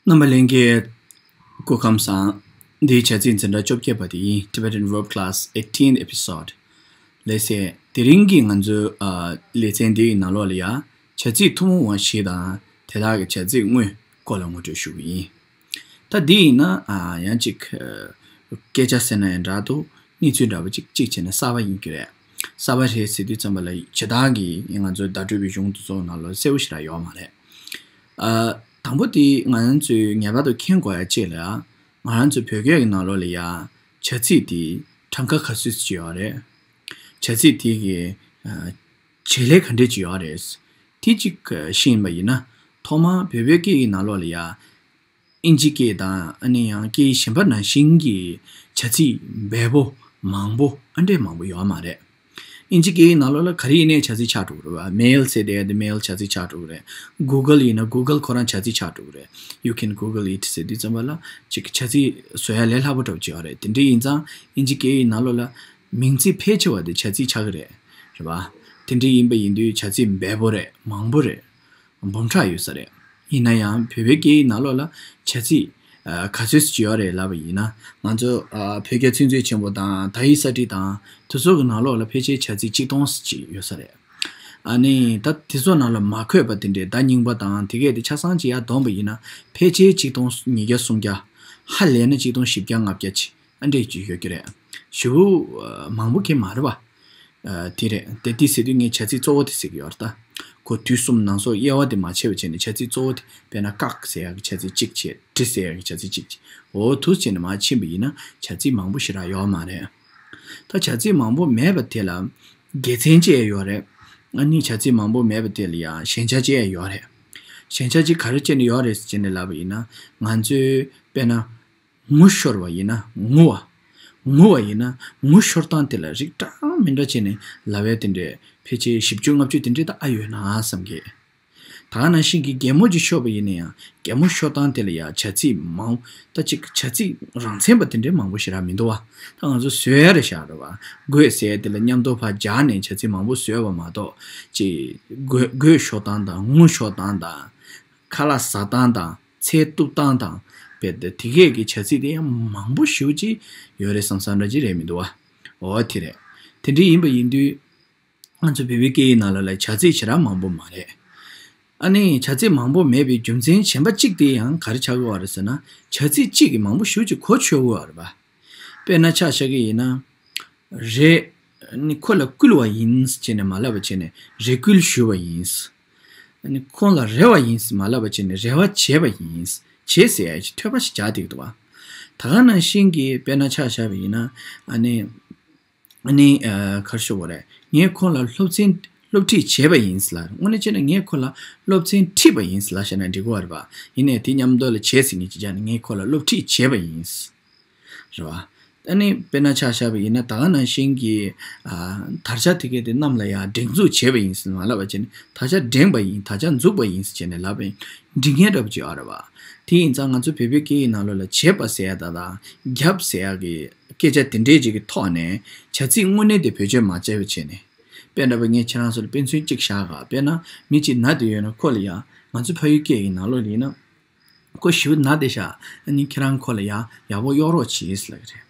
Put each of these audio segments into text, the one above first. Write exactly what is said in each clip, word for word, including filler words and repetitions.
རྣམ་པ་ལྷན་རྒྱས་སྐུ་ཁམས་བཟང་། འདི་བྱ་ཚིག་འཛིན་གྲྭ་བཅོ་བརྒྱད་པ་དེ་ཡིན། Tibetan Verb Class eighteenth episode ལགས་སེ། དེ་རིང་གི་ང་ཚོའི་ཨ་ལེ་ཚན་འདིའི་ནང་ལོགས་ལ་ཡ་བྱ་ཚིག་ཐུན་མོང་བ་བཞི་དང་དེ་དག་གི་བྱ་ཚིག་དངོས་སྐོར་ལ་ངོ་སྤྲོད་ཞུ་གི་ཡིན། ད་འདི་ཡིན་ན་ཨ་ཡང་ཅིག་ཨ་སྐད་ཆ་ཟེར་ན་ཡང་འདྲ་འདུག་གནས་ཚུལ་འདྲ་པོ་ཅིག་གཅིག་བྱས་ན་གསར་པ་ཡིན་གྱི་རེད། གསར་པ་རེད་ཟེར་དུས་ཙམ་པ་ལ་ཇི་ལྟར་གྱི་ང་ཚོའི་བརྡ་སྤྲོད་པའི་གཞུང་དེ་ཚོ་ནང་ལ་གསལ་པོ་ཞེ་དྲག་ཡོད་མ་རེད། ཨ་དང་པོ་དེ་ང་རང་ཚོས་ངེས་པར་དུ་མཁྱེན་དགོས་ཡ་གཅིག་ལ། ང་རང་ཚོའི་བོད་སྐད་ཀྱི་ནང་ལོགས་ལ་ཡ་བྱ་ཚིག་དེ་གྲངས་ཀ་ག་ཚོད་ཅིག་ཡོད་རེད། བྱ་ཚིག་དེ་གི་ཨ་བྱེད་ལས་ག་འདྲས་ཅིག་ཡོད་རེད། དེ་གཅིག་ཤེས་ཡིན་པ་ཡིན་ན། ཐོག་མར་བོད་པའི་སྐད་ཡིག་ནང་ལོགས་ལ་ཡ་ཨིན་ཇི་སྐད་དང་ཨ་ནི་ཡང་སྐད་ཡིག་གཞན་པ་ནང་བཞིན་གྱི་བྱ་ཚིག་འབེལ་པོ་མང་པོ་ཨ་འདྲས་མང་པོ་ཡོད་མ་རེད། ཨིན་ཇི་སྐད་ཡིག་ནང་ལོགས་ལ་ག་རེ་ཡིན་ནའི་བྱ་ཚིག་ཆགས་འགྲོ་གི་རེད་བ། མེལ་ཟེར་དེ་དེ་མེལ་བྱ་ཚིག་ཆགས་འགྲོ་གི་རེད། གུ་གལ་ཡིན་ན་གུ་གལ་ཁོ་རང་བྱ་ཚིག་ཆགས་འགྲོ་གི་རེད། You can Google it ཟེར་དུས་ཙམ་པ་ལ་ཅིག་བྱ་ཚིག་བཟོ་ཡ་ལས་སླ་པོ་འདྲ་པོ་ཅིག་ཡོད་རེད། དེ་འདྲ་ཡིན་ཙང་ཨིན་ཇི་སྐད་ཡིག་ནང་ལོགས་ལ་མིང་ཚིག་ཕལ་ཆེ་བ་དེ་བྱ་ཚིག་ཆགས་ཀྱི་རེད། རེད་བ། དེ་འདྲ་ཡིན་པ་ཡིན་དུས་བྱ་ཚིག་འབེལ་པོ་རེད། མང་པོ་རེད། འབུམ་ཕྲག་ཡོད་ས་རེད། ཡིན་ན་ཡང་བོད་པའི་སྐད་ཡིག་ནང་ལོགས་ལ་བྱ་ཚིག་ཨ་ག་ཚོད་ཅིག་ཡོད་རེད་ལབ་པ་ཡིན་ན། ང་ཚོ་ཨ་བོད་རྒྱ་ཚིག་མཛོད་ཆེན་པོ་དང་དག་ཡིག་གསར་བསྒྲིགས་དང་དེ་ཚོ་གི་ནང་ལོགས་ལ་ཕལ་ཆེར་བྱ་ཚིག་ཆིག་སྟོང་ཅིག་ཡོད་ས་རེད། ཨ་ནི་ད་དེ་ཚོ་ནང་ལ་མ་འཁོད་པ་དེ་འདྲའི་བརྡ་རྙིང་པ་དང་དེ་གས་དེ་ཆ་ཚང་ཅིག་ཡར་བསྡོམས་པ་ཡིན་ན་ཕལ་ཆེར་ཆིག་སྟོང་ཉིས་བརྒྱ་སུམ་བརྒྱ། ཧ་ལས་ན་ཆིག་སྟོང་བཞི་བརྒྱ་ལྔ་བརྒྱ་ཅིག་ཨ་འདྲས་ཅིག་ཡོད་ཀྱི་རེད། ཞེ་པོ་ཨ་མང་པོ་གང་ཡང་མ་རེད་བ། ཨ་དེ་རེད། དེ་དེ་ཟེར་དུས་ངས་བྱ་ཚིག་གཙོ་བོ་དེ་ཟེར་གྱི་ཡོད་རེད་ད། ཁོ་དུས་གསུམ་ནང་སོགས་དབྱེ་བ་དེ་མ་ཕྱེ་བ་བྱས་ནས་བྱ་ཚིག་གཙོ་བོ་དེ་དཔེར་ན་ཀག་ཟེར་ཡག་གི་བྱ་ཚིག་གཅིག་བྱས། གྲི་ཟེར་ཡག་གི་བྱ་ཚིག་གཅིག་བྱས། འོ་དུས་བྱས་ནས་མར་ཕྱིན་པ་ཡིན་ན་བྱ་ཚིག་མང་པོ་ཞེ་དྲག་ཡོད་མ་རེད། ད་བྱ་ཚིག་མང་པོ་མེད་པ་དེ་ལ་དགེ་མཚན་ཅིག་ཡོད་རེད། ཨ་ནི་བྱ་ཚིག་མང་པོ་མེད་པ་དེ་ལ་ཡང་ཞན་ཆ་ཅིག་ཡོད་རེད། ཞན་ཆ་ཅིག་ག་རེ་བྱས་ནས་ཡོད་རེད་ཟེར་ནས་ལབ་པ་ཡིན་ན། ང་ཚོའི་དཔེར་ན། ངུ་ཤོར་བ་ཡིན་ན་ངུ་བ། ངུ་བ་ཡིན་ན་ངུ་ཤོར་སྟངས་དེ་ལ་རིགས་འདྲ་མི་འདྲ་བྱས་ནས་ལབ་ཡ་དེ་འདྲས་ཕལ་ཆེར་བཞི་བཅུ་ལྔ་བཅུ་དེ་འདྲས་ད་ཨ་ཡོད་ན་བསམ་གི། ད་ག་ནང་བཞིན་གྱི་གད་མོ་ཅིག་ཤོར་བ་ཡིན་ན་ཡང་གད་མོ་ཤོར་སྟངས་དེ་ལ་ཡང་བྱ་ཚིག་མང་། ད་ཅིག་བྱ་ཚིག་རང་མཚན་པ་དེ་འདྲས་མང་པོ་ཞེ་དྲག་མི་འདུག་བ། ད་ང་ཚོ་བཟོས་ཡ་རེད་ཤག་རེད་བ། དགོད་ཟེར་ཡ་དེ་ལ་མཉམ་དུ་ཕར་སྦྱར་ནས་བྱ་ཚིག་མང་པོ་བཟོས་པ་མ་གཏོགས། ཅིག་དགོད་དགོད་ཤོར་སྟངས་དང་ངུ་ཤོར་སྟངས་དང་། ཁ་ལག་ཟ་སྟངས་དང་ཚལ་གཏུབ་སྟངས་དང་། དཔེ་དེ་དེ་གས་ཀྱི་བྱ་ཚིག་དེ་ཡང་མང་པོ་ཞེ་པོ་ཅིག་ཡོད་རེད་བསམ་བསམ་འདྲ་ཅིག་རེད་མི་འདུག་བ། འོ་དེ་རེད། དེ་འདྲ་ཡིན་པ་ཡིན་དུས། ང་ཚོ་བོད་པའི་སྐད་ཡིག་ནང་ལོགས་ལ་བྱ་ཚིག་ཞེ་དྲག་མང་པོ་མ་རེད། ཨ་ནི་བྱ་ཚིག་མང་པོ་མེད་པའི་རྒྱུ་མཚན་གཞན་པ་གཅིག་དེ་ཡང་ག་རེ་ཆགས་ཀྱི་ཡོད་རེད་ཟེར་ན། བྱ་ཚིག་གཅིག་གིས་མང་པོ་ཞེ་པོ་ཅིག་གོ་ཆོད་ཀྱི་ཡོད་རེད་པ། དཔེར་ན་ཆ་བཞག་གི་ཡིན་ན། རེ། ནི་ཁོ་ལ་བསྐུལ་བ་ཡིན་ཟེར་ནས་མ་ལབ་པ་བྱས་ནས་རེ་སྐུལ་ཞུས་པ་ཡིན། ནི་ཁོང་ལ་རེ་བ་ཡིན་ཟེར་མ་ལབ་པ་བྱས་ནས་རེ་བ་བྱས་པ་ཡིན། བྱས་ཟེར་ཡ་ཞིག་ཐོས་པ་ཞིག་རྒྱག་བསྡད་ཀྱི་འདུག་བ། ད་ག་ནང་བཞིན་གྱི་དཔེར་ན་ཆ་བཞག་པ་ཡིན་ན། ཨ་ནི། ཨ་ནི་ཨ་ག་རེ་ཞུ་དགོས་རེད། ངས་ཁོང་ལ་སློབ་ཚན་སློབ་ཁྲིད་བྱས་པ་ཡིན་ཟེར་ལབ། དངོས་གནས་བྱས་ན་ངས་ཁོ་ལ་སློབ་ཚན་ཁྲིད་པ་ཡིན་ཟེར་ལབ་བཞག་ན་འགྲིག་གི་རེད་པ། ཡིན་ནའི་དེ་མཉམ་དུ་ལ་བྱས་ཟེར་མཁན་ཅིག་བྱས་ན་ངས་ཁོ་ལ་སློབ་ཁྲིད་བྱས་པ་ཡིན། རེད་བ། ཨ་ནི་དཔེར་ན་ཆ་བཞག་པ་ཡིན་ན་ད་ག་ནང་བཞིན་གྱི་ཨ་དར་ཆ་དེ་གས་དེ་གནམ་ལ་ཡར་སྒྲེང་འཛུགས་བྱས་པ་ཡིན་ཟེར་མ་ལབ་པ་བྱས་ནས་དར་ཆ་སྒྲེང་པ་ཡིན། དར་ཆ་འཛུགས་པ་ཡིན་ཟེར་བྱས་ནས་ལབ་པ་ཡིན། འགྲིག་མཁན་འདྲ་པོ་ཅིག་ཡོད་རེད་བ། དེ་ཡིན་ཙང་ང་ཚོ་བོད་པའི་སྐད་ཡིག་ནང་ལོགས་ལ་བྱེད་པ་ཟེར་ཡ་དང་དང་རྒྱབ་ཟེར་ཡ་གི་སྐད་ཆ་དེ་འདྲས་ཅིག་གི་ཐོག་ནས་བྱ་ཚིག་དངོས་གནས་དེ་བེད་སྤྱོད་མ་བྱས་པ་བྱས་ནས། དཔེ་འདྲ་པོ་ངས་ཁྱེད་རང་ཚོ་ལ་དཔེ་མཚོན་གཅིག་བཞག་ག་དཔེར་ན་མི་གཅིག་ན་བསྡད་ཡོད་ན་ཁོ་ལ་ཡ་ང་ཚོ་ཕ་ཡུལ་སྐད་ཡིག་ནང་ལོགས་ལ་ཡིན་ན། ཁོ་ཞེ་པོ་ན་བསྡད་ཤག་ཨ་ནི་ཁྱེད་རང་ཁོ་ལ་ཡ་ཡག་པོ་གཡོག་རོགས་གྱིས་ལབ་ཀྱི་རེད།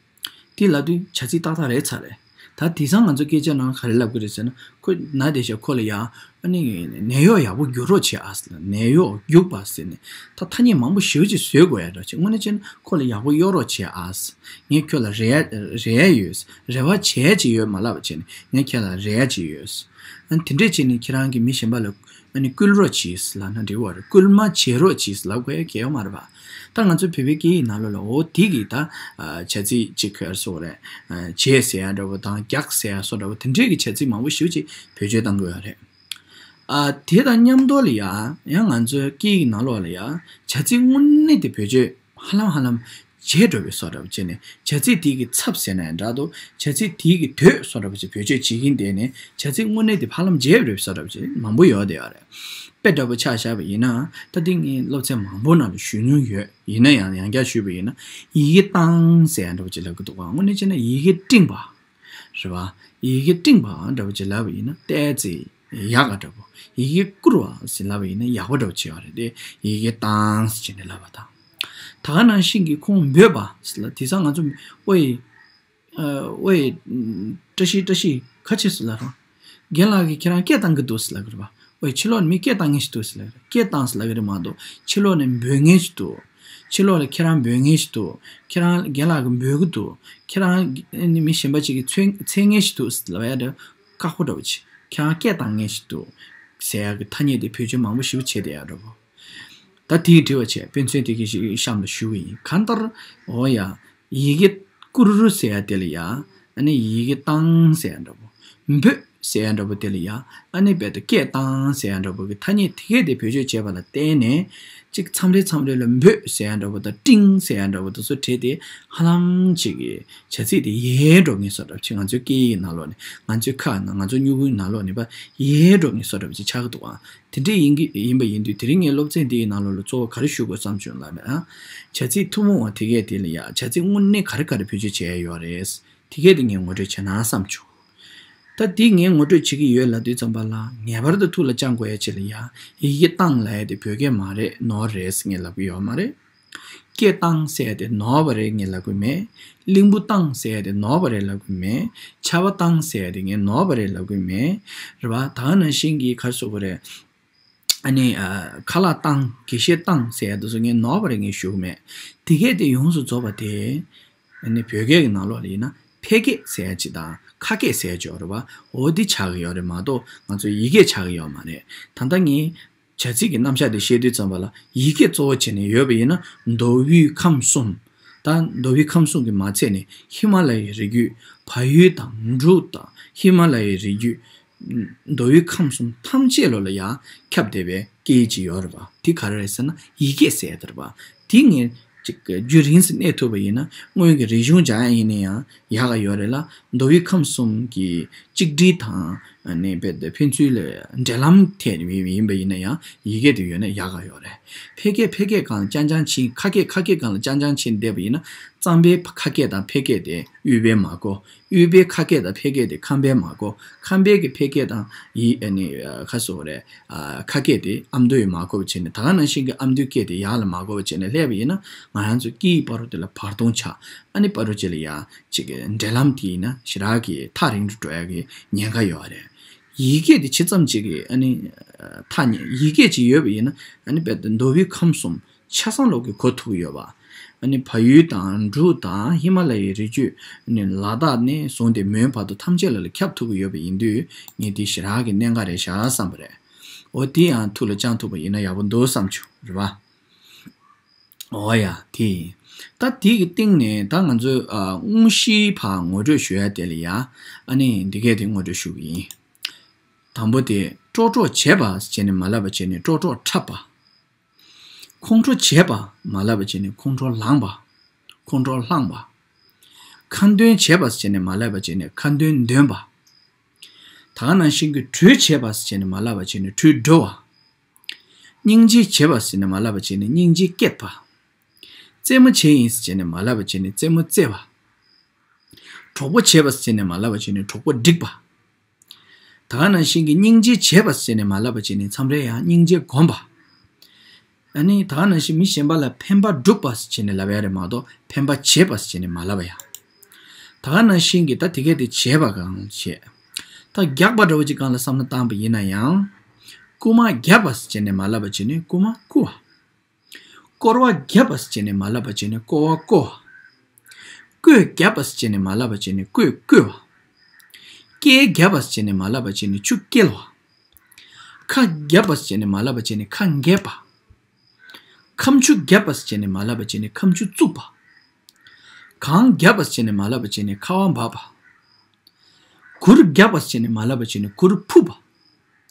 དེ་ལབ་དུས་བྱ་ཚིག་ཏག་ཏག་རེད་ཚར་རེད། ད་དེང་སང་ང་ཚོ་སྐད་ཆ་ནང་ག་རེ་ལབ་ཀྱི་རེད་ཟེར་ན། ཁོ་ན་བསྡད་ཤག་ཁོ་ལ་ཡ་ཨ་ནི་ནད་གཡོག་ཡག་པོ་རྒྱུག་རོགས་བྱེད་ཨ་ཟེར་ལབ། ནད་གཡོག་རྒྱུག་པ་ཟེར་ནས་ད་ཐ་སྙད་མང་པོ་ཞེ་པོ་ཅིག་བཟོས་དགོས་ཡ་འདྲ་བྱེད། དངོས་གནས་བྱས་ན་ཁོ་ལ་ཡག་པོ་གཡོག་རོགས་བྱེད་ཨ་ཟེར། ངས་ཁྱོད་ལ་རེ་ཡ་རེ་ཡ་ཡོད། རེ་བ་བྱས་ཅིག་ཡོད་མ་ལབ་པ་བྱས་ནས་ངས་ཁྱེད་ལ་རེ་ཡ་ཅིག་ཡོད། ཨ་ནི་དེ་འདྲས་བྱས་ནས་ཁྱེད་རང་གིས་མི་གཞན་པ་ལ་ཨ་ནི་བསྐུལ་རོགས་གྱིས་ལབ་ན་འགྲིག་པ་རེད། བསྐུལ་མ་བྱེད་རོགས་གྱིས་ལབ་དགོས་ཡ་གལ་ཡོད་མ་རེད་པ། ད་ང་ཚོ་བོད་པའི་སྐད་ཡིག་ནང་ལོགས་ལ་འོ་དེ་གི་ད་ཨ་བྱ་ཚིག་ཅིག་ག་རེ་ཟེར་དགོས་རེད། ཨ་བྱས་ཟེར་ཡ་འདྲ་པོ་དང་རྒྱག་ཟེར་ཡ་སོགས་འདྲ་པོ་དེ་འདྲས་ཀྱི་བྱ་ཚིག་མང་པོ་ཞེ་པོ་ཅིག་བེད་སྤྱོད་གཏང་དགོས་ཡ་རེད། ཨ་དེ་དང་མཉམ་དུ་ལ་ཡ་ཡང་ང་ཚོའི་སྐད་ཡིག་ནང་ལོགས་ལ་ཡ་བྱ་ཚིག་དངོས་གནས་དེ་བེད་སྤྱོད་ཧ་ལམ་ཧ་ལམ་བརྗེད་འགྲོ་བའི་བཟོ་འདྲ་པོ་བྱས་ནས། བྱ་ཚིག་དེ་གི་ཚབ་ཟེར་ན་ཡང་འདྲ་འདུག་བྱ་ཚིག་དེ་གི་དོད་བཟོ་འདྲ་པོ་ཅིག་བེད་སྤྱོད་བྱེད་ཀྱིན་བསྡད་ནས་བྱ་ཚིག་དངོས་གནས་དེ་ཧ་ལམ་བརྗེད་འགྲོ་བའི་བཟོ་འདྲ་པོ་ཅིག་མང་པོ་ཡོད་བསྡད་ཡོད་རེད། དཔེ་འདྲ་པོ་ཆ་བཞག་པ་ཡིན་ན། ད་དེ་ངས་སློབ་ཚན་མང་པོ་ནང་ལ་ཞུས་མྱོང་ཡོད། ཡིན་ན་ཡང་ཡང་བསྐྱར་ཞུས་པ་ཡིན་ན། ཡི་གེ་བཏང་ཟེར་ཡ་འདྲ་པོ་ཅིག་ལབ་ཀྱི་འདུག་ག་དངོས་གནས་བྱས་ན་ཡི་གེ་སྤྲིངས་པ། རེད་བ། ཡི་གེ་སྤྲིངས་པ་འདྲ་པོ་ཅིག་ལབ་པ་ཡིན་ན་ཏོག་ཙམ་ཡག་ག་འདྲ་པོ། ཡི་གེ་བསྐུར་བ་ཟེར་ལབ་པ་ཡིན་ན་ཡག་པོ་འདྲ་པོ་ཅིག་ཡོད་རེད་དེ། ཡི་གེ་བཏང་ཟེར་བྱས་ནས་ལབ་པ་དང་། ད་ག་ནང་བཞིན་གྱི་ཁོང་འབོད་པ་ཟེར་ལ། དེང་སང་ང་ཚོ་ཨོ་ཡི་ཨོ་ཡི་བཀྲ་ཤིས་བཀྲ་ཤིས་ཁ་ཆེ་ཟེར་ལ་རང་། རྒན་ལགས་ཀྱིས་ཁྱེད་རང་སྐད་བཏང་གི་འདུག་ཟེར་ལ་གི་རེད་པ། ཨོ་ཡི་ཕྱི་ལོགས་ནས་མི་སྐད་བཏང་མཁན་ཞིག་འདུག་ཟེར་ལ་གི་རེད། སྐད་བཏང་ཟེར་ལ་གི་རེད་མ་གཏོགས་ཕྱི་ལོགས་ནས་འབོད་མཁན་ཞིག་འདུག་ཕྱི་ལོགས་ལ་ཁྱེད་རང་འབོད་མཁན་ཞིག་འདུག་ཁྱེད་རང་རྒན་ལགས་ཀྱིས་འབོད་གི་འདུག་ཁྱེད་རང་ནི་མི་གཞན་པ་ཅིག་གིས་འཚོལ་འཚོལ་མཁན་ཞིག་འདུག་ཟེར་ལ་ཡ་དེ་ཁག་པོ་འདྲ་བོ་ཅིག་ཁྱེད་རང་སྐད་བཏང་མཁན་ཞིག་འདུག་ཟེར་ཡ་གི་ཐ་སྙད་དེ་བེད་སྤྱོད་མང་པོ་ཞེ་པོ་བྱས་བསྡད་ཡ་འདྲ་བོ། ད་དེའི་དྲི་བ་བྱས། དཔེ་མཚོན་དེ་གི་ཞིག་གཤམ་ལ་ཞུ་གི་ཡིན། གང་ལྟར་འོ་ཡ། ཡི་གེ་བསྐུར་ཟེར་ཡ་དེ་ལ་ཡ། ཨ་ནི་ཡི་གེ་བཏང་ཟེར་ཡ་འདྲ་པོ། འབོད་ཟེར་ཡ་འདྲ་པོ་དེ་ལ་ཡ། ཨ་ནི་རྦད་དེ་སྐད་བཏང་ཟེར་ཡ་འདྲ་པོ་གི་ཐ་སྙད་དེ་གས་དེ་བེད་སྤྱོད་བྱས་པ་ལ་བརྟེན་ནས། གཅིག་མཚམས་རེ་མཚམས་རེ་ལ་འབོད་ཟེར་ཡ་འདྲ་པོ་དང་ཀྲིང་ཟེར་ཡ་འདྲ་པོ་དེ་ཚོ་བྲིས་ཏེ་ཧ་ལམ་ཅིག་གི་བྱ་ཚིག་དེ་ཡལ་འགྲོ་མཁན་བཟོ་འདྲ་པོ་ཅིག་ང་ཚོའི་སྐད་ཡིག་ནང་ལོགས་ནས། ང་ཚོའི་ཁ་ནང་། ང་ཚོའི་སྨྱུ་གུའི་ནང་ལོགས་ནས་ཕར་ཡལ་འགྲོ་མཁན་བཟོ་འདྲ་པོ་ཅིག་ཆགས་ཀྱི་འདུག་ཨ། དེ་འདྲས་ཡིན་གྱི་ཡིན་པ་ཡིན་དུས། དེ་རིང་ངས་སློབ་ཚན་འདིའི་ནང་ལོགས་ལ་གཙོ་བོ་ག་རེ་ཞུ་དགོས་བསམ་བྱུང་ལབ་ན། བྱ་ཚིག་ཐུན་མོང་བ་དེ་གས་དེ་ལ་ཡ། བྱ་ཚིག་དངོས་གནས་ག་རེ་ག་རེ་བེད་སྤྱོད་བྱས་ཡོད་རེད། དེ་གས་དེ་ངས་ངོ་སྤྲོད་བྱས་ན་བསམ་བྱུང་། ད་འདི་ངས་ངོ་སྤྲོད་བྱེད་ཀྱི་ཡོད་ལབ་དུས་ཙམ་པ་ལ། ངེས་པར་དུ་ཐུགས་ལ་བཅངས་དགོས་ཡ་ཅིག་ལ་ཡ། ཡི་གེ་བཏང་ལབ་ཡ་དེ་བོད་སྐད་མ་རེད། ནོར་རེད་ཟེར་ངས་ལབ་ཀྱི་ཡོད་མ་རེད། སྐད་བཏང་ཟེར་ཡ་དེ་ནོར་བ་རེད་ངས་ལབ་ཀྱི་མེད། གླིང་བུ་བཏང་ཟེར་ཡ་དེ་ནོར་བ་རེད་ལབ་ཀྱི་མེད། ཆར་པ་བཏང་ཟེར་ཡ་དེ་ངས་ནོར་བ་རེད་ལབ་ཀྱི་མེད། རེད་པ། ད་ག་ནང་བཞིན་གྱི་ག་རེ་ཟེར་དགོས་རེད། ཨ་ནི་ཨ། ཁ་ལག་བཏང་། དགེ་བཤེས་བཏང་ཟེར་ཡ་དེ་ཚོ་ངས་ནོར་བ་རེད་ངས་ཞུ་གི་མེད། དེ་གས་དེ་ཡོངས་སུ་རྫོགས་པ་དེ། ཨ་ནི་བོད་སྐད་ཀྱི་ནང་ལོགས་ལ་ཡིན་ན་ཕལ་སྐད་ཟེར་ཡ་ཅིག་དང་ཁ་སྐད་ཟེར་ཡ་ཅིག་ཡོད་རེད་པ། འོ་འདི་ཆགས་ཀྱི་ཡོད་རེད་མ་གཏོགས་ང་ཚོའི་ཡི་གེ་ཆགས་ཀྱི་ཡོད་མ་རེད། ད་ལྟ་ངས་བྱ་ཚིག་གི་རྣམ་གཞག་དེ་བཤད་དུས་ཙམ་པ་ལ། ཡི་གེ་གཙོ་བོ་བྱས་ནས་ཡོད་པ་ཡིན་ན། མདོ་དབུས་ཁམས་གསུམ། ད་མདོ་དབུས་ཁམས་གསུམ་གྱི་མ་ཚད་ནས་ཧི་མ་ལ་ཡའི་རི་རྒྱུད། བལ་ཡུལ་དང་འབྲུག་དང་ཧི་མ་ལ་ཡའི་རི་རྒྱུད། མདོ་དབུས་ཁམས་གསུམ་ཐམས་ཅད་ལོ་ལ་ཡང་ཁྱབ་བསྡད་པའི་སྐད་ཡིག་ཅིག་ཡོད་རེད་པ། དེ་ག་རེ་རེད་ཟེར་ན་ཡི་གེ་ཟེར་ཡ་དེ་རེད་པ། དེ་ངས་ཅིག་རྒྱུན་རིང་སུ་གནས་ཐུབ་པ་ཡིན་ན། སྔོན་གྱི་རིག་གཞུང་སྦྱང་ཡ་ཡིན་ན་ཡང་ཡག་ག་ཡོད་རེད་ལ། མདོ་དབུས་ཁམས་གསུམ་གྱི་གཅིག་སྒྲིལ་དང་། ཨ་ནི་རྦད་དེ་ཕན་ཚུན་ལ་འབྲེལ་ལམ་ཐད་ཡིན་པ་ཡིན་ན་ཡང་ཡི་གེ་དེ་ཡོད་ན་ཡག་ག་ཡོད་རེད། ཕལ་སྐད་ཕལ་སྐད་སྒང་ལ་རྐྱང་རྐྱང་ཕྱིན། ཁ་སྐད་ཁ་སྐད་སྒང་ལ་རྐྱང་རྐྱང་ཕྱིན་བསྡད་པ་ཡིན་ན། གཙང་པའི་ཁ་སྐད་དང་ཕལ་སྐད་དེ་དབུས་པས་མ་གོ། དབུས་པའི་ཁ་སྐད་དང་ཕལ་སྐད་དེ་ཁམས་པས་མ་གོ། ཁམས་པའི་གི་ཕལ་སྐད་དང་ཡི། ཨ་ནི་ཁ་སོ་རེད། ཨ། ཁ་སྐད་དེ་ཨ་མདོས་མ་གོ་བ་བྱས་ནས། ད་ག་ནང་བཞིན་གྱི་ཨ་མདོའི་སྐད་དེ་ཡག་ལ་མ་གོ་བ་བྱས་ནས་སླེབས་པ་ཡིན་ན། ང་རང་ཚོའི་སྐད་ཡིག་བར་དུ་དེ་ལ་བར་སྟོང་ཆགས། ཨ་ནི་བར་དུ་ཅིག་ལ་ཡ་ཅིག་གི་འབྲེལ་ལམ་དེ་ཡིན་ན་ཞེ་དྲག་གི་ཐག་རིང་དུ་འགྲོ་ཡ་གི་ཉེན་ཁ་ཡོད་རེད། ཡི་གེ་དེ་ཇི་ཙམ་ཅིག་གི་ཨ་ནི་ཐག་ཉེ། ཡི་གེ་ཅིག་ཡོད་པ་ཡིན་ན། ཨ་ནི་རྦད་དེ་མདོ་དབུས་ཁམས་གསུམ་ཆ་ཚང་ལོག་གི་གོ་ཐུབ་ཀྱི་ཡོད་པ། ཨ་ནི་བལ་ཡུལ་དང་འབྲུག་དང་ཧི་མ་ལ་ཡའི་རི་རྒྱུད། ཨ་ནི་ལ་དྭགས་ནས་བཟུང་སྟེ་མོན་བར་དུ་ཐམས་ཅད་ལ་ལ་ཁྱབ་ཐུབ་ཀྱི་ཡོད་པ་ཡིན་དུས། ངས་འདི་ཞེ་དྲག་གི་གནད་འགག་རེད་ཤག་བསམ་པ་རེད། འོ་དེ་ཡང་ཐུགས་ལ་བཅངས་ཐུབ་པ་ཡིན་ན་ཡག་པོ་འདུག་བསམ་བྱུང་། རེད་པ། འོ་ཡ། དེ་ཡིན། ད་དེ་གི་སྟེང་ནས་ད་ང་ཚོས་ཨ། དངོས་གཞིའི་བར་ངོ་སྤྲོད་ཞུ་ཡ་དེ་ལ་ཡ། ཨ་ནི་འདི་གས་དེ་ངོ་སྤྲོད་ཞུ་གི་ཡིན། དང་པོ་དེ་ཀྲོག་ཀྲོག་བྱས་པ་ཟེར་ནས་མ་ལབ་པ་བྱས་ནས་ཀྲོག་ཀྲོག་འཁྲབ་པ། ཁོང་ཁྲོ་བྱས་པ་མ་ལབ་པ་བྱས་ནས་ཁོང་ཁྲོ་ལངས་པ། ཁོང་ཁྲོ་ལངས་པ། ཁ་འདོན་བྱས་པ་ཟེར་ནས་མ་ལབ་པ་བྱས་ནས་ཁ་འདོན་འདོན་པ། ད་ག་ནང་བཞིན་གྱི་གྲོས་བྱས་པ་ཟེར་ནས་མ་ལབ་པ་བྱས་ནས་གྲོས་གྲོལ་བ། སྙིང་རྗེ་བྱས་པ་ཟེར་ནས་མ་ལབ་པ་བྱས་ནས་སྙིང་རྗེ་སྐྱེད་པ། རྩེད་མོ་བྱས་ཡིན་ཟེར་ནས་མ་ལབ་པ་བྱས་ནས་རྩེད་མོ་རྩེ་བ། གྲོགས་པོ་བྱས་པ་ཟེར་ནས་མ་ལབ་པ་བྱས་ནས་གྲོགས་པོ་སྒྲིག་པ། ད་ག་ནང་བཞིན་གྱི་སྙིང་རྗེ་བྱས་པ་ཟེར་ནས་མ་ལབ་པ་བྱས་ནས་མཚམས་རེ་ཡང་སྙིང་རྗེ་སྒོམ་པ། ཨ་ནི་ད་ག་ནང་བཞིན་མི་གཞན་པ་ལ་ཕན་པ་བསྒྲུབ་པ་ཟེར་ནས་ལབ་ཡ་རེད་མ་གཏོགས་ཕན་པ་བྱེད་པ་ཟེར་ནས་མ་ལབ་པ་ཡ། ད་ག་ནང་བཞིན་གྱི་ད་དེ་གས་དེ་བྱས་པ་གང་བྱས། ད་རྒྱག་པ་འདྲ་བོ་ཅིག་སྒང་ལ་བསམ་བློ་བཏང་པ་ཡིན་ན་ཡང་། རྐུ་མ་བརྒྱབ་པ་ཟེར་ནས་མ་ལབ་པ་བྱས་ནས་རྐུ་མ་རྐུ་བ། སྐོར་བ་བརྒྱབ་པ་ཟེར་ནས་མ་ལབ་པ་བྱས་ནས་སྐོར་བ་བསྐོར་བ། བརྐོས་བརྒྱབ་པ་ཟེར་ནས་མ་ལབ་པ་བྱས་ནས་བརྐོས་བརྐོས་པ། བསྐྱལ་བརྒྱབ་པ་ཟེར་ནས་མ་ལབ་པ་བྱས་ནས་ཆུ་བསྐྱལ་བ། ཁ་བརྒྱབ་པ་ཟེར་ནས་མ་ལབ་པ་བྱས་ནས་ཁ་འགེབས་པ། ཁ་མཆུ་བརྒྱབ་པ་ཟེར་ནས་མ་ལབ་པ་བྱས་ནས་ཁ་མཆུ་བཙུགས་པ། གང་བརྒྱབ་པ་ཟེར་ནས་མ་ལབ་པ་བྱས་ནས་ཁ་བ་འབབ་པ། གུར་བརྒྱབ་པ་ཟེར་ནས་མ་ལབ་པ་བྱས་ནས་གུར་ཕུབ་པ།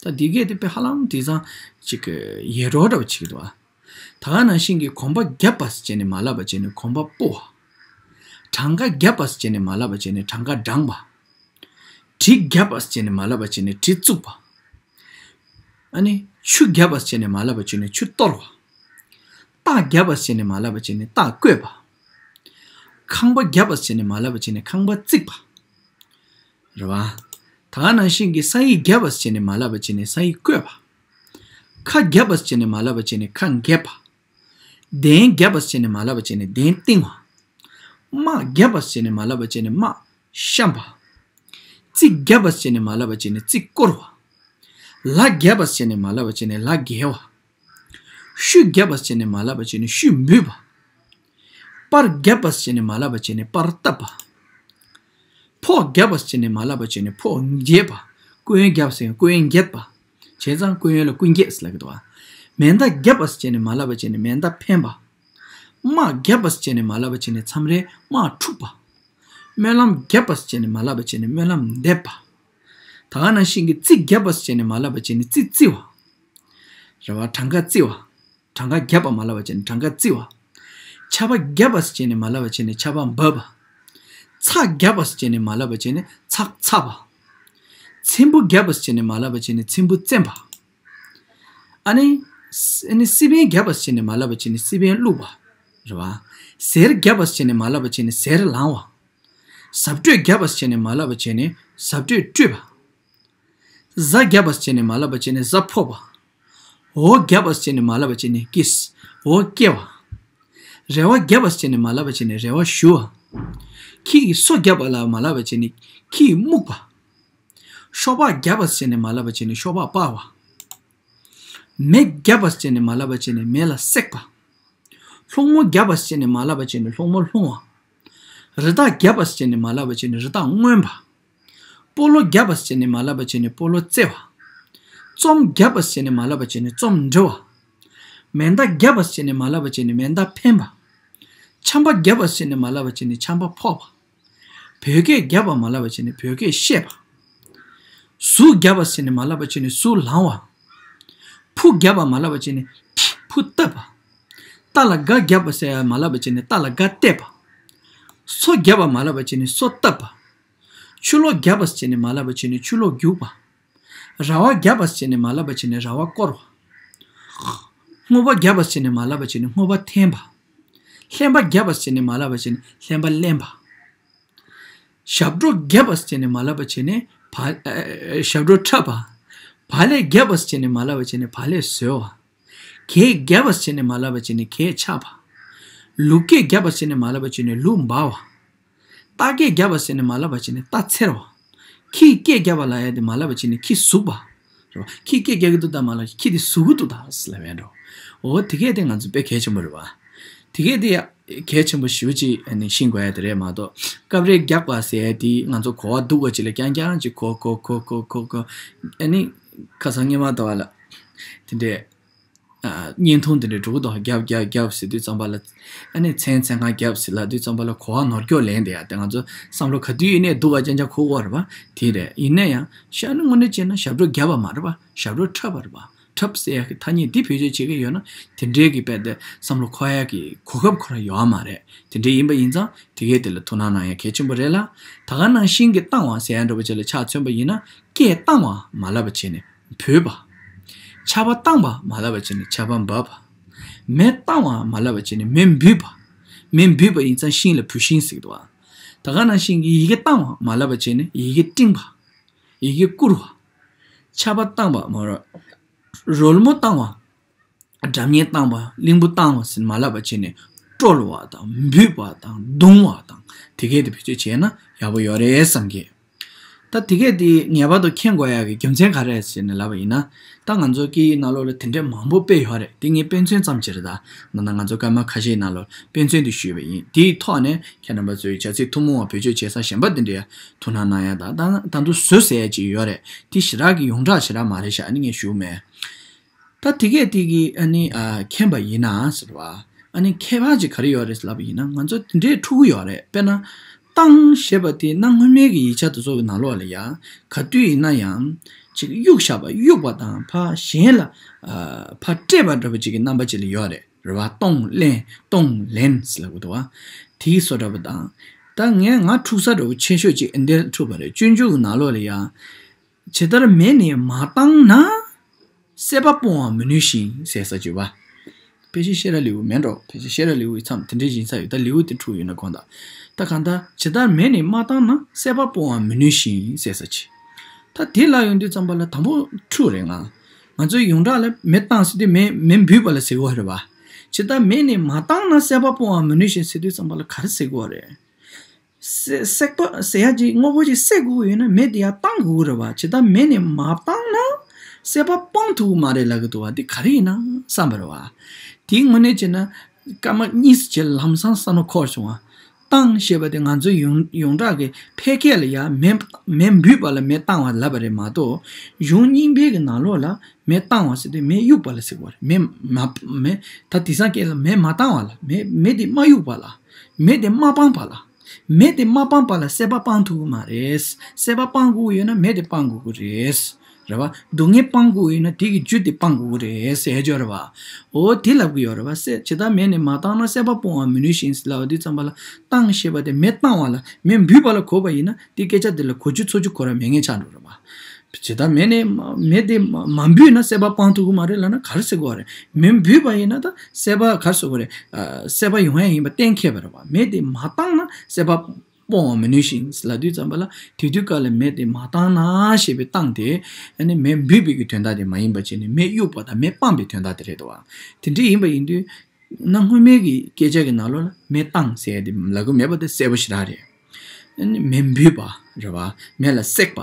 ད་འདི་གས་དེ་དཔེ་ཧ་ལམ་དེང་སང་ཅིག་གི་ཡེ་རོ་འདྲ་བ་ཅིག་འདུག་ཨ། ད་ག་ནང་བཞིན་གྱི་གོམ་པ་བརྒྱབ་པ་ཟེར་ནས་མ་ལབ་པ་བྱས་ནས་གོམ་པ་སྤོ་བ། གྲངས་ཀ་བརྒྱབ་པ་ཟེར་ནས་མ་ལབ་པ་བྱས་ནས་གྲངས་ཀ་བགྲངས་པ། གྲི་བརྒྱབ་པ་ཟེར་ནས་མ་ལབ་པ་བྱས་ནས་གྲི་བཙུགས་པ། ཨ་ནི་ཆུ་བརྒྱབ་པ་ཟེར་ནས་མ་ལབ་པ་བྱས་ནས་ཆུ་གཏོར་བ། རྟ་བརྒྱབ་པ་ཟེར་ནས་མ་ལབ་པ་བྱས་ནས་རྟ་བརྐོས་པ། ཁང་པ་བརྒྱབ་པ་ཟེར་ནས་མ་ལབ་པ་བྱས་ནས་ཁང་པ་བརྩིགས་པ། རེད་བ། ད་ག་ནང་བཞིན་གྱི་ས་ཡིག་བརྒྱབ་པ་ཟེར་ནས་མ་ལབ་པ་བྱས་ནས་ས་ཡིག་བརྐོས་པ། ཁ་བརྒྱབ་པ་ཟེར་ནས་མ་ལབ་པ་བྱས་ནས་ཁ་འགེབས་པ། གདན་བརྒྱབ་པ་ཟེར་ནས་མ་ལབ་པ་བྱས་ནས་གདན་བཏིང་བ། དམག་བརྒྱབ་པ་ཟེར་ནས་མ་ལབ་པ་བྱས་ནས་དམག་བཤམས་པ། རྩིས་བརྒྱབ་པ་ཟེར་ནས་མ་ལབ་པ་བྱས་ནས་རྩིས་བསྐོར་བ། ལ་བརྒྱབ་པ་ཟེར་ནས་མ་ལབ་པ་བྱས་ནས་ལ་འགེལ་བ། ཤུ་བརྒྱབ་པ་ཟེར་ནས་མ་ལབ་པ་བྱས་ནས་ཤུ་འབུད་པ། པར་བརྒྱབ་པ་ཟེར་ནས་མ་ལབ་པ་བྱས་ནས་པར་བཏབ་པ། ཕོག་བརྒྱབ་པ་ཟེར་ནས་མ་ལབ་པ་བྱས་ནས་ཕོག་འགྱེད་པ། སྐུ་ཡོན་བརྒྱབ་ཟེར་ནས་སྐུ་ཡོན་འགྱེད་པ། བྱས་ཙང་སྐུ་ཡོན་ལ་སྐུ་འགྱེད་ཟེར་ལབ་ཀྱི་འདུག་བ། མེ་མདའ་བརྒྱབ་པ་ཟེར་ནས་མ་ལབ་པ་བྱས་ནས་མེ་མདའ་འཕེན་པ། དམག་བརྒྱབ་པ་ཟེར་ནས་མ་ལབ་པ་བྱས་ནས་མཚམས་རེ་དམག་འཁྲུག་པ། སྨོན་ལམ་བརྒྱབ་པ་ཟེར་ནས་མ་ལབ་པ་བྱས་ནས་སྨོན་ལམ་འདེབས་པ། ད་ག་ནང་བཞིན་གྱི་རྩིས་བརྒྱབ་པ་ཟེར་ནས་མ་ལབ་པ་བྱས་ནས་རྩིས་རྩི་བ། རེད་བ། གྲངས་ཀ་རྩི་བ། གྲངས་ཀ་བརྒྱབ་པ་མ་ལབ་པ་བྱས་ནས་གྲངས་ཀ་རྩི་བ། ཆར་པ་བརྒྱབ་པ་ཟེར་ནས་མ་ལབ་པ་བྱས་ནས་ཆར་པ་འབབ་པ། ཚགས་བརྒྱབ་པ་ཟེར་ནས་མ་ལབ་པ་བྱས་ནས་ཚགས་འཚབ་པ། ཚེམ་བུ་བརྒྱབ་པ་ཟེར་ནས་མ་ལབ་པ་བྱས་ནས་ཚེམ་བུ་བཙེམས་པ། ཨ་ནི། ཨ་ནི་སི་པན་བརྒྱབ་པ་ཟེར་ནས་མ་ལབ་པ་བྱས་ནས་སི་པན་བླུགས་པ། རེད་བ། གཟེར་བརྒྱབ་པ་ཟེར་ནས་མ་ལབ་པ་བྱས་ནས་གཟེར་ལངས་པ། གཟབ་སྤྲོས་བརྒྱབ་པ་ཟེར་ནས་མ་ལབ་པ་བྱས་ནས་གཟབ་སྤྲོས་སྤྲོས་པ། གཟའ་བརྒྱབ་པ་ཟེར་ནས་མ་ལབ་པ་བྱས་ནས་གཟའ་ཕོག་པ། འོ་བརྒྱབ་པ་ཟེར་ནས་མ་ལབ་པ་བྱས་ནས་ཀིས། འོ་སྐྱེ་བ། རེ་བ་བརྒྱབ་པ་ཟེར་ནས་མ་ལབ་པ་བྱས་ནས་རེ་བ་ཞུ་བ། ཁྱི་ཡིས་སོ་བརྒྱབ་པ་ལ་མ་ལབ་པ་བྱས་ནས་ཁྱི་ཡིས་རྨུགས་པ། ཤོག་སྦག་བརྒྱབ་པ་ཟེར་ནས་མ་ལབ་པ་བྱས་ནས་ཤོག་སྦག་སྤར་བ། མེ་བརྒྱབ་པ་ཟེར་ནས་མ་ལབ་པ་བྱས་ནས་མེ་ལ་བསྲེགས་པ། སློང་མོ་བརྒྱབ་པ་ཟེར་ནས་མ་ལབ་པ་བྱས་ནས་སློང་མོ་སློང་བ། རི་དྭགས་བརྒྱབ་པ་ཟེར་ནས་མ་ལབ་པ་བྱས་ནས་རི་དྭགས་རྔོན་པ། སྤོ་ལོ་བརྒྱབ་པ་ཟེར་ནས་མ་ལབ་པ་བྱས་ནས་སྤོ་ལོ་རྩེ་བ། རྩོམ་བརྒྱབ་པ་ཟེར་ནས་མ་ལབ་པ་བྱས་ནས་རྩོམ་འབྲི་བ། མེ་མདའ་བརྒྱབ་པ་ཟེར་ནས་མ་ལབ་པ་བྱས་ནས་མེ་མདའ་འཕེན་པ། ཆམ་པ་བརྒྱབ་པ་ཟེར་ནས་མ་ལབ་པ་བྱས་ནས་ཆམ་པ་ཕོག་པ། བོད་སྐད་བརྒྱབ་པ་མ་ལབ་པ་བྱས་ནས་བོད་སྐད་བཤད་པ། ཟུག་བརྒྱབ་པ་ཟེར་ནས་མ་ལབ་པ་བྱས་ནས་ཟུག་ལངས་པ། ཕུ་བརྒྱབ་པ་མ་ལབ་པ་བྱས་ནས་ཕུ་བཏབ་པ། རྟ་ལ་སྒ་བརྒྱབ་པ་ཟེར་ཡ་མ་ལབ་པ་བྱས་ནས་རྟ་ལ་སྒ་གཏད་པ། སོ་བརྒྱབ་པ་མ་ལབ་པ་བྱས་ནས་སོ་བཏབ་པ། ཆུ་ལོག་བརྒྱབ་པ་ཟེར་ནས་མ་ལབ་པ་བྱས་ནས་ཆུ་ལོག་རྒྱུག་པ། ར་བ་བརྒྱབ་པ་ཟེར་ནས་མ་ལབ་པ་བྱས་ནས་ར་བ་བསྐོར་བ། རྔོ་བ་བརྒྱབ་པ་ཟེར་ནས་མ་ལབ་པ་བྱས་ནས་རྔོ་བ་འཐེན་པ། ལྷན་པ་བརྒྱབ་པ་ཟེར་ནས་མ་ལབ་པ་བྱས་ནས་ལྷན་པ་གླན་པ། ཞབས་བྲོ་བརྒྱབ་པ་ཟེར་ནས་མ་ལབ་པ་བྱས་ནས་བ། ཨ། ཞབས་བྲོ་འཁྲབ་པ། བག་ལེབ་བརྒྱབ་པ་ཟེར་ནས་མ་ལབ་པ་བྱས་ནས་བག་ལེབ་བཟོ་བ། གད་བརྒྱབ་པ་ཟེར་ནས་མ་ལབ་པ་བྱས་ནས་གད་ཆག་པ། ལུག་སྐད་བརྒྱབ་པ་ཟེར་ནས་མ་ལབ་པ་བྱས་ནས་ལུག་འབར་བ། རྟ་སྐད་བརྒྱབ་པ་ཟེར་ནས་མ་ལབ་པ་བྱས་ནས་རྟ་འཚེར་བ། ཁྱི་སྐད་བརྒྱབ་པ་ལབ་ཡ་དེ་མ་ལབ་པ་བྱས་ནས་ཁྱི་ཟུག་པ། རེད་བ། ཁྱི་སྐད་རྒྱག་གི་འདུག་ད་མ་ལབ། ཁྱི་དེ་ཟུག་གི་འདུག་ད་ཟེར་ལབ་ཡ་འགྲོ། འོ་དེ་གས་དེ་ང་ཚོ་དཔེ་གལ་ཆེན་པོ་རེད་བ། དེ་གས་དེ་ཡ་གལ་ཆེན་པོ་ཞེ་པོ་ཅིག་ཨ་ནི་ཤེས་དགོས་ཡ་དེ་རེད་མ་གཏོགས། སྐབས་རེ་རྒྱག་པ་ཟེར་ཡ་དེ་ང་ཚོ་གོ་བ་སྡུག་པ་ཅིག་ལ་རྐྱང་རྐྱང་ཅིག་གོ་གོ་གོ་གོ་གོ། ཨ་ནི་ཁ་སང་སྔོན་མ་དུ་བ་ལ་དེ་འདྲས། ཨ། བརྙན་ཐུང་དེ་འདྲ་འགྲོ་གི་འདུག་རྒྱབ་རྒྱབ་རྒྱབ་ཟེར་དུས་ཙམ་པ་ལ། ཨ་ནི་མཚན་མཚན་གང་རྒྱབ་ཟེར་ལབ་དུས་ཙམ་པ་ལ་གོ་བ་ནོར་སྐྱོ་ལེན་དེ་ཡ་དེ་ང་ཚོ་བསམ་བློ་ག་དུས་ཡིན་ནའི་སྡུག་ག་ཅན་ཅག་ཁུག་གོ་རེད་པ། དེ་རེད། ཡིན་ན་ཡང་ཤ་ནི་དངོས་གནས་བྱས་ན་ཞབས་བྲོ་རྒྱབ་པ་མ་རེད་པ། ཞབས་བྲོ་འཁྲབ་པ་རེད་པ། འཁྲབ་ཟེར་ཡ་གི་ཐ་སྙད་འདི་བེད་སྤྱོད་བྱེད་ཀྱི་ཡོད་ན་དེ་འདྲའི་གི་དཔེ་དེ་བསམ་བློ་འཁོར་ཡ་གི་གོ་སྐབས་ཁོ་རང་ཡོད་མ་རེད། དེ་འདྲའི་ཡིན་པ་ཡིན་ཙང་དེ་གས་དེ་ལ་ཐུགས་སྣང་གནང་ཡ་གལ་ཆེན་པོ་རེད་ལ། ད་ག་ནང་བཞིན་གྱི་བཏང་བ་ཟེར་ཡ་འདྲ་པོ་ཅིག་ལ་ཆ་མཚོན་པ་ཡིན་ན། སྐད་བཏང་བ་མ་ལབ་པ་བྱས་ནས། འབུད་པ། ཆར་པ་བཏང་བ་མ་ལབ་པ་བྱས་ནས་ཆར་པ་འབབ་པ། མེ་བཏང་བ་མ་ལབ་པ་བྱས་ནས་མེ་འབུད་པ། མེ་འབུད་པ་ཡིན་ཙང་ཤིང་ལ་བུད་ཤིང་ཟེར་གྱི་འདུག་བ། ད་ག་ནང་བཞིན་གྱི་ཡི་གེ་བཏང་བ་མ་ལབ་པ་བྱས་ནས་ཡི་གེ་སྤྲིང་བ། ཡི་གེ་བསྐུར་བ། ཆར་པ་བཏང་བ་མ་རེད། རོལ་མོ་བཏང་བ། སྒྲ་སྙན་བཏང་བ། གླིང་བུ་བཏང་བ་ཟེར་མ་ལབ་པ་བྱས་ནས་དཀྲོལ་བ་དང་འབུད་པ་དང་རྡུང་བ་དང་དེ་གས་དེ་བེད་སྤྱོད་བྱས་ན་ཡག་པོ་ཡོད་རེད་བསམ་གི། ད་དེ་གས་དེ་ངེས་པར་དུ་མཁྱེན་དགོས་ཡག་གི་རྒྱུ་མཚན་ག་རེ་རེད་ཟེར་ནས་ལབ་པ་ཡིན་ན། ད་ང་ཚོ་སྐད་ཡིག་ནང་ལོགས་ལ་དེ་འདྲའི་མང་པོ་དཔེ་ཡོད་རེད། དེ་ངས་དཔེ་མཚོན་ཙམ་ཅིག་རེད། ད་ང་ད་ང་ཚོ་སྐར་མ་ཁ་ཤས་ནང་ལོགས་དཔེ་མཚོན་དུ་ཞུས་པ་ཡིན། དེའི་ཐོག་ནས་ཁྱེད་རྣམ་པ་ཚོས་བྱ་ཚིག་ཐུན་མོང་བ་བེད་སྤྱོད་བྱེད་ས་གཞན་པ་དེ་འདྲའི་ཐུགས་སྣང་གནང་ཡ་དང་། ད་ད་དུང་བཟོ་ཟེར་ཡ་ཅིག་ཡོད་རེད། དེ་ཞེ་དྲག་གི་ཡོངས་གྲགས་ཞེ་དྲག་མ་རེད་ཤག་ཨ་ནི་ངས་ཞུ་མེད། ད་དེ་གས་དེ་གི་ཨ་ནི་ཨ་མཁྱེན་པ་ཡིན་ན་ཟེར་བ། ཨ་ནི་ཁྱད་པར་ཅིག་ག་རེ་ཡོད་རེད་ལབ་པ་ཡིན་ན། ང་ཚོ་དེ་འདྲའི་ཕྲུ་གུ་ཡོད་རེད། དཔེར་ན། བཏང་ཞེས་པ་དེ་གནའ་སྔོན་མའི་གི་ཡིག་ཆ་དེ་ཚོ་གི་ནང་ལོགས་ལ་ཡ། ག་དུས་ཡིན་ན་ཡང་། ཅིག་གཡུག་བཞག་པ་གཡུག་པ་དང་ཕར་གཞན་ལ་ཨ་ཕར་སྤྲད་པ་འདྲ་པོ་ཅིག་གི་རྣམ་པ་ཅིག་ལ་ཡོད་རེད། རེད་བ། གཏོང་ལེན། གཏོང་ལེན་ཟེར་ལབ་གི་འདུག་བ། དེའི་བཟོ་འདྲ་པོ་དང་། ད་ངས་ང་འཁྲུག་ས་འདྲ་པོ་ཆེ་ཤོས་ཅིག་འདིར་འཁྲུག་པ་རེད། སྤྱོད་འཇུག་གི་ནང་ལོགས་ལ་ཡ། ཇི་ལྟར་མེ་ནི་མ་བཏང་ན། སྲེད་པ་སྤོང་བར་མི་ནུས་ཤིང་ཟེར་ས་ཅིག་བ། ཕལ་ཆེར་ཤེས་རབ་ལེའུ་མིན་འགྲོ། ཕལ་ཆེར་ཤེས་རབ་ལེའུ་ཡི་མཚམས་དེ་འདྲའི་ཡིན་ས་ཡོད། ད་ལེའུ་དེ་འཁྲུག་ཡོད་ན་དགོངས་དག་ད་གང་ལྟར་ཇི་ལྟར་མེ་ནི་མ་བཏང་ན་སྲེད་པ་སྤོང་བར་མི་ནུས་ཤིང་ཟེར་ས་ཅིག་ད་དེ་ལ་ཡོང་དུས་ཙམ་པ་ལ་དང་པོ་འཁྲུག་རེད་ང་། ང་ཚོའི་ཡོངས་གྲགས་ལ་མེ་བཏང་ཟེར་དུས་མེ་མེ་འབུད་པ་ལ་ཟེར་གི་ཡོད་རེད་བ། ཇི་ལྟར་མེ་ནི་མ་བཏང་ན་སྲེད་པ་སྤོང་བར་མི་ནུས་ཤིང་ཟེར་དུས་ཙམ་པ་ལ་ག་རེ་ཟེར་དགོས་རེད། སྲེད་སྲེད་པ་ཟེར་ཡ་ཅིག་དངོས་པོ་ཅིག་སྲེད་དགོས་ཡོད་ན་མེ་དེ་ཡར་བཏང་དགོས་རེད་བ། ཇི་ལྟར་མེ་ནི་མ་བཏང་ན་སྲེད་པ་སྤང་ཐུབ་ཀྱི་མ་རེད་ལབ་ཀྱི་འདུག་བ། འདི་ག་རེ་ཡིན་ན་བསམ་པ་རེད་བ། དེའི་དངོས་གནས་བྱས་ན་སྐར་མ་གཉིས་སུ་བྱས་ལམ་སང་བསམ་བློ་འཁོར་བྱུང་བ། བཏང་ཞེས་པ་དེ་ང་ཚོའི་ཡོངས་ཡོངས་གྲགས་ཀྱི་ཕལ་སྐད་ལ་ཡ་མེ་མེ་འབུད་པ་ལ་མེ་བཏང་བ་ལབ་པ་རེད་མ་གཏོགས། གཞུང་རྙིང་པའི་གི་ནང་ལོགས་ལ་མེ་བཏང་བ་ཟེར་དུས་མེ་གཡུག་པ་ལ་ཟེར་བ་རེད། མེ་མ་མེ་ད་དེང་སང་སྐད་ལ་མེ་མ་བཏང་བ་ལ། མེ་མེ་དེ་མ་གཡུག་པ་ལ། མེ་དེ་མ་སྤངས་པ་ལ། མེ་དེ་མ་སྤངས་པ་ལ་སྲེད་པ་སྤང་ཐུབ་ཀྱི་མ་རེད། སྲེད་པ་སྤང་དགོས་ཡོད་ན་མེ་དེ་སྤང་དགོས་ཀྱི་རེད། རེད་བ། སྡུག་བསྔལ་སྤང་དགོས་ཡོད་ན་དེ་གི་རྒྱུ་དེ་སྤང་དགོས་ཀྱི་རེད་ཟེར་ཡ་ཅིག་ཡོད་རེད་བ། འོ་དེ་ལབ་ཀྱི་ཡོད་རེད་བ། སྲེད་ཇི་ལྟར་མེ་ནི་མ་བཏང་ན་སྲེད་པ་སྤོང་བར་མི་ནུས་ཤིང་ལབ་པ་དུས་ཙམ་པ་ལ། བཏང་ཞེས་པ་དེ་མེ་བཏང་བ་ལ་མེ་འབུད་པ་ལ་གོ་བ་ཡིན་ན་དེ་སྐད་ཆ་དེ་ལ་གོ་རྒྱུ་ཚོར་རྒྱུ་གོ་ར་མེད་མཁན་ཆགས་འགྲོ་རེད་བ། ཇི་ལྟར་མེ་ནི་མེ་དེ་མ་མ་འབུད་ན་སྲེད་པ་སྤང་ཐུབ་ཀྱི་མ་རེད་ལབ་ན་ག་རེ་ཟེར་དགོས་རེད། མེ་འབུད་པ་ཡིན་ན་ད་སྲེད་པ་ག་རེ་ཟེར་དགོས་རེད། ཨ་སྲེད་པ་ཡོང་ཡ་ཡིན་པ་གཏན་འཁེལ་བ་རེད་བ། མེ་དེ་མ་བཏང་ན་སྲེད་པ་སྤོང་བར་མི་ནུས་ཤིང་ལབ་དུས་ཙམ་པ་ལ། དེ་དུས་སྐབས་ལ་མེ་དེ་མ་བཏང་ན་ཞེས་པའི་བཏང་དེ་ཨ་ནི་མེ་འབུད་པའི་གི་དོན་དག་དེ་མ་ཡིན་པ་བྱས་ནས་མེ་གཡུག་པ་དང་མེ་སྤངས་པའི་དོན་དག་དེ་རེད་དོ། དེ་འདྲ་ཡིན་པ་ཡིན་དུས་གནའ་སྔོན་མའི་གི་སྐད་ཆ་གི་ནང་ལོགས་ལ་མེ་བཏང་ཟེར་ཡ་དེ་ལབ་ཀྱི་མེད་པ་དེ་གསལ་པོ་ཞེ་དྲག་རེད། ཨ་ནི་མེ་འབུད་པ་རེད་བ། མེ་ལ་བསྲེགས་པ་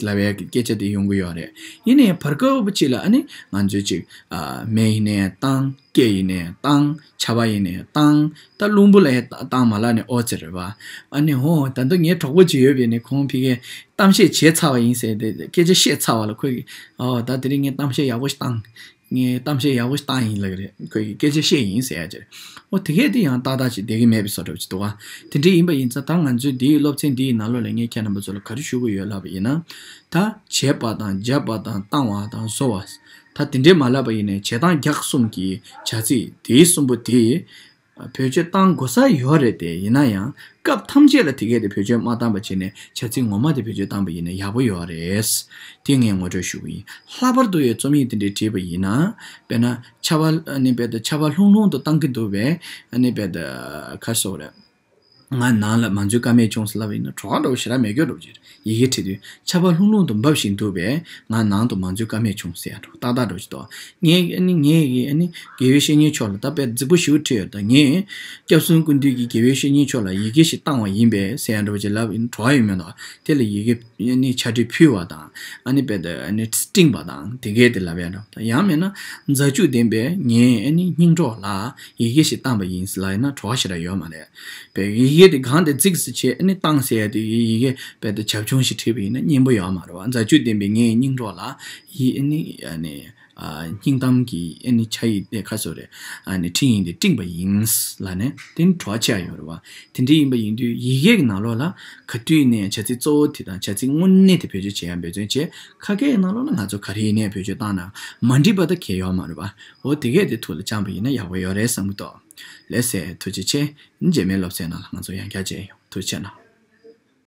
ལབ་ཡ་གི་སྐད་ཆ་དེ་ཡོང་གི་ཡོད་རེད། ཡིན་ནའི་བར་སྐབས་ཅིག་ལ་ཨ་ནི་ང་ཚོས་ཅིག་ཨ་མེ་ཡིན་ནའི་བཏང་། སྐད་ཡིན་ནའི་བཏང་། ཆར་པ་ཡིན་ནའི་བཏང་། ད་རླུང་བུ་ལ་ཡང་བཏང་མ་ལབ་ནས་ཨོ་ཙི་རེད་བ། ཨ་ནི་ཧོ་ད་དུང་ངའི་གྲོགས་པོ་ཅིག་ཡོད་པས་ནི་ཁོང་ཕ་གིར་གཏམ་བཤད་བྱས་ཚར་བ་ཡིན་ཟེར་ཏེ་སྐད་ཆ་བཤད་ཚར་བ་ལ་ཁོས་ཀྱིས་ཨོ་ད་དེ་རིང་ངས་གཏམ་བཤད་ཡག་པོ་ཞིག་བཏང་། ངས་གཏམ་བཤད་ཡག་པོ་ཞིག་བཏང་ཡིན་ལབ་ཀྱི་རེད། ཁོས་ཀྱིས་སྐད་ཆ་བཤད་ཡིན་ཟེར་ཡ་ཅིག་རེད། ཨོ་དེ་གས་དེ་ཡང་ཏག་ཏག་ཅིག་བསྡད་ཀྱི་མེད་པའི་བཟོ་འདྲ་ཅིག་འདུག་བ། དེ་འདྲ་ཡིན་པ་ཡིན་ཙང་ད་ང་ཚོའི་འདིའི་སློབ་ཚན་འདིའི་ནང་ལོགས་ལ་ངས་ཁྱེད་རྣམ་པ་ཚོ་ལ་ག་རེ་ཞུ་གི་ཡོད་ལབ་པ་ཡིན་ན། ད་བྱེད་པ་དང་བརྒྱབ་པ་དང་བཏང་བ་དང་བཟོ་བ། ད་དེ་འདྲས་མ་ལབ་པ་ཡིན་ནའི་བྱེད་སྟངས་རྒྱག་གསུམ་གྱི་བྱ་ཚིག་དེའི་གསུམ་པོ་དེ་བེད་སྤྱོད་བཏང་དགོས་ས་ཡོད་རེད་དེ། ཡིན་ན་ཡང་སྐབས་ཐམས་ཅད་ལ་དེ་གས་དེ་བེད་སྤྱོད་མ་བཏང་པ་བྱས་ནས་བྱ་ཚིག་ངོ་མ་དེ་བེད་སྤྱོད་བཏང་པ་ཡིན་ན་ཡག་པོ་ཡོད་རེད། དེ་ངས་ངོ་སྤྲོད་ཞུ་གི་ཡིན། ལྷག་པར་དུ་ཡང་རྩོམ་ཡིག་དེ་འདྲས་བྲིས་པ་ཡིན་ན། དཔེར་ན་ཆར་པ་ཨ་ནི་དཔེར་ན་ཆར་པ་ལྷུང་ལྷུང་དུ་བཏང་གི་འདུག་པས། ཨ་ནི་དཔེར་ན་ག་རེ་ཟེར་དགོས་རེད། ང་ནང་ལ་མ་འཛུལ་ཀ་མེད་བྱུང་ཟེར་ལབ་པ་ཡིན་ན་གྲོགས་འདྲ་བོ་ཞེ་དྲག་མེད་སྐྱོ་འདྲ་བོ་ཅིག་རེད། ཡི་གེ་བྲིས་དུས་ཆར་པ་ལྷུང་ལྷུང་དུ་འབབ་བཞིན་འདུག་པས་ང་ནང་དུ་མ་འཛུལ་ཀ་མེད་བྱུང་ཟེར་ཡ་འདྲ་བོ་ཏག་ཏག་འདྲ་བོ་ཅིག་འདུག་ངས་ཨ་ནི་ངས་ཀྱིས་ཨ་ནི་དགེ་བའི་བཤེས་གཉེན་མཆོག་ལ་ད་དཔེ་རྫིག་པོ་ཞིག་བྲིས་ཡོད། ད་ངས་སྐྱབས་གསུམ་ཀུན་འདུས་ཀྱི་དགེ་བའི་བཤེས་གཉེན་མཆོག་ལ་ཡི་གེ་ཞིག་བཏང་བ་ཡིན་པས་ཟེར་ཡ་འདྲ་བོ་ཅིག་ལབ་པ་ཡིན་ན་གྲོགས་ཡོད་མེད་འདུག་དེ་ལ་ཡི་གེ་ཨ་ནི་ཕྱག་བྲིས་ཕུལ་བ་དང་། ཨ་ནི་དཔེར་ན་ཨ་ནི་སྤྲིངས་པ་དང་དེ་གས་དེ་ལབ་ཡ་འདྲ་བོ། ཡང་མིན་ན་མཛའ་གཅུགས་ལྡན་པས་ངའི་ཨ་ནི་སྙིང་གྲོགས་ལ་ཡི་གེ་ཞིག་བཏང་པ་ཡིན་ཟེར་ལབ་ཡིན་ན་གྲོགས་ཞེ་དྲག་ཡོད་མ་རེད། པའི་ཡི་གེ་དེ་གང་དེ་རྫིག་སུ་བྱས་ཨ་ནི་བཏང་ཟེར་ཡ་དེ་ཡི་གེ་དཔེ་དེ་བྱབ་ཆུང་ཞིག་བྲིས་པ་ཡིན་ན་སྙན་པོ་ཡོད་མ་རེད་བ། མཛའ་གཅུགས་ལྡན་པའི་ངའི་སྙིང་གྲོགས་ལ་ཡི་ཨ་ནི་ཨ་ནི་ཨ་སྙིང་གཏམ་གྱི་ཨ་ནི་ཕྱག་ཡིག་དེ་ཁ་སོ་རེད། ཨ་ནི་འཕྲིན་ཡིག་དེ་སྤྲིངས་པ་ཡིན་ལབ་ནས་དེ་ནི་གྲོགས་ཆེ་ཡ་ཡོད་རེད་བ། དེ་འདྲ་ཡིན་པ་ཡིན་དུས་ཡི་གེ་གི་ནང་ལོགས་ལ་ག་དུས་ནས་བྱ་ཚིག་གཙོ་བོ་དེ་དང་བྱ་ཚིག་དངོས་གནས་དེ་བེད་སྤྱོད་བྱེད་ཡ་འབད་བརྩོན་བྱས། ཁ་སྐད་ཀྱི་ནང་ལོགས་ལ་ང་ཚོ་ག་རེ་ཡིན་ནའི་བེད་སྤྱོད་བཏང་ན་མ་འགྲིག་པ་ད་གང་ཡང་ཡོད་མ་རེད་བ། འོ་དེ་གས་དེ་ཐུགས་ལ་བཅངས་པ་ཡིན་ན་ཡག་པོ་ཡོད་རེད་བསམ་གྱི་འདུག་ལགས་སེ་ཐུགས་རྗེ་ཆེ། རྗེས་མའི་སློབ་ཚན་ནང་ལ་ང་ཚོ་ཡང་བསྐྱར་མཇལ་ཡོང་། ཐུགས་རྗེ་ཆེ་གནང་།